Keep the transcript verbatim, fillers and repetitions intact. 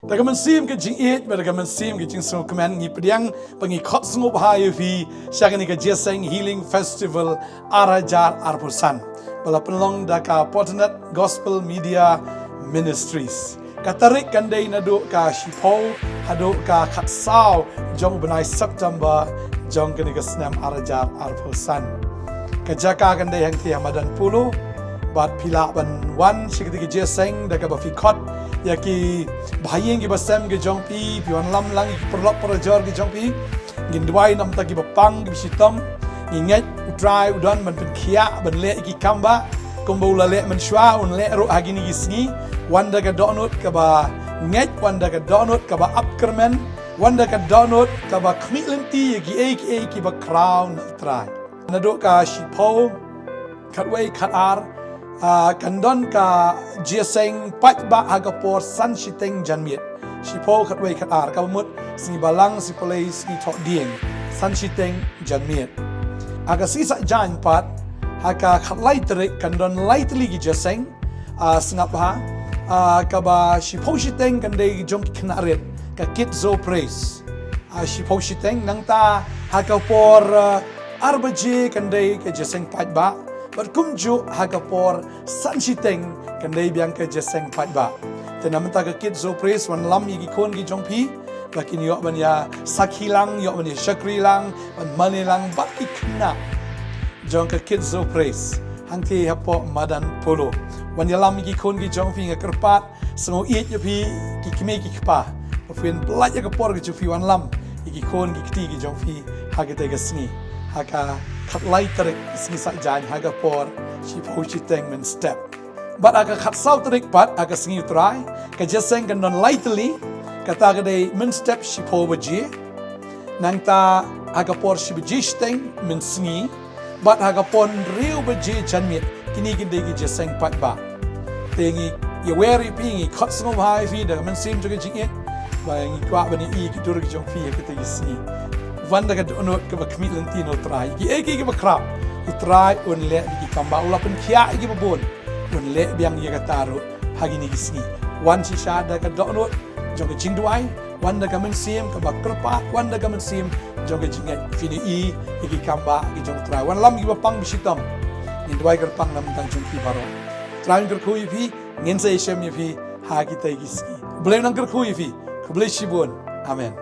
Da ka mynsiem ka jingïeit bad da ka mynsiem ka jingsngewkmen ngi pdiang bad ngi khot sngewbha ïa phi sha kane ka Jingïaseng Healing Festival ar hajar arphew san, ba la pynlong da ka Potanat Gospel Media Ministries. Ka tarik kan dei naduh ka shiphew haduh ka khatsaw jong u bnai September jong kane ka snem ar hajar arphew san. Ka jaka kan dei hangtei ha Madan Polo. Bad phi lah ban wan sha kata ka jingïaseng da kaba phi khot ïa ki bahaïing ki basem ki jong phi, phi wanlam lang ïa ki paralok parajor ki jong phi. Ngin duwai namar ki bapang ki bashitom. Ngi ngeit U Trai u don ban pynkhiah ban leh ïa ki kambah kumba u la leh mynshuwa, un leh ruh ha kine ki sngi. Wan da ka dohnud kaba ngeit, wan da ka dohnud kaba ap kyrmen, wan da ka dohnud kaba khmih lynti ïa kiei kiei kiba khraw na U Trai. Naduh ka shiphew khatwei khatar, ah, kan don ka jingïaseng paidbah ha ka por san shiteng janmiet. Shiphew khatwei khatar, kaba mut sngi Balang, sngi Pynlei, sngi Thohdieng, san shiteng janmiet. Ha ka sngi Saitjaiñ pat, ha ka khatlai tarik kan don lai tylli ki jingïaseng, ah, sngap bha, ah, kaba shiphew shiteng kan dei jong ki khynnah rit, ka Kids Praise. Ah, shiphew shiteng, nangta ha ka por, ah, ar baje kan dei ka jingïaseng paidbah. Bad kumjuh ha ka por san shiteng kan dei biang ka jingïaseng paidbah. Te namar ka Kids Praise, wanlam ïa ki khun ki jong phi ba kin ïoh ban ïa sakhi lang, ïoh ban ïa shakri lang, ban mane lang bad ki khynnah jong ka Kids Praise hangtei hapoh Madan Polo. Wan ïalam ïa ki khun ki jong phi, nga kyrpad, sngew ïeit ïa phi ki kmie ki kpa, ba phin pynlait ïa ka por ka jong phi wanlam ïa ki khun ki kti ki jong phi ha katei ka sngi, ha ka khatlai tarik sngi Saitjaiñ ha ka por shiphew shiteng mynstep. Bad ha ka khatsaw tarik pat, ha ka sngi U Trai, ka jingïaseng kan don lai tylli, kata ka dei mynstep shiphew baje, nangta ha ka por shi baje shiteng mynsngi, bad ha ka por hynriew baje janmiet. Kine ki dei ki jingïaseng paidbah. Te ngi ïawer ïa phi, ngi khot sngewbha ïa phi da ka mynsiem jong ka jingïeit, ba ngi kwah ban ïohi ïa ki dur ki jong phi ha katei ka sngi. Wan da ka dohnud kaba khmih lynti na U Trai. Kiei kiei kiba khraw, U Trai un leh ïa ki kambah, u la pynkhiah ïa kiba bun, un leh biang ïa kata ruh ha kine ki sngi. Wan shisha da ka dohnud jong ka jingduwai, wan da ka mynsiem kaba kyrpad, wan da ka mynsiem jong ka jingngeit. Phin ïohi ïa ki kambah ki jong U Trai. Wanlam ïa ki bapang bashitom. Ngin duwai kyrpang namar jong ki baroh. U Trai un kyrkhu ïa phi, ngin sa ïashem ïa phi ha kitei ki sngi. U Blei un nang kyrkhu ïa phi. Khublei shibun. Amen.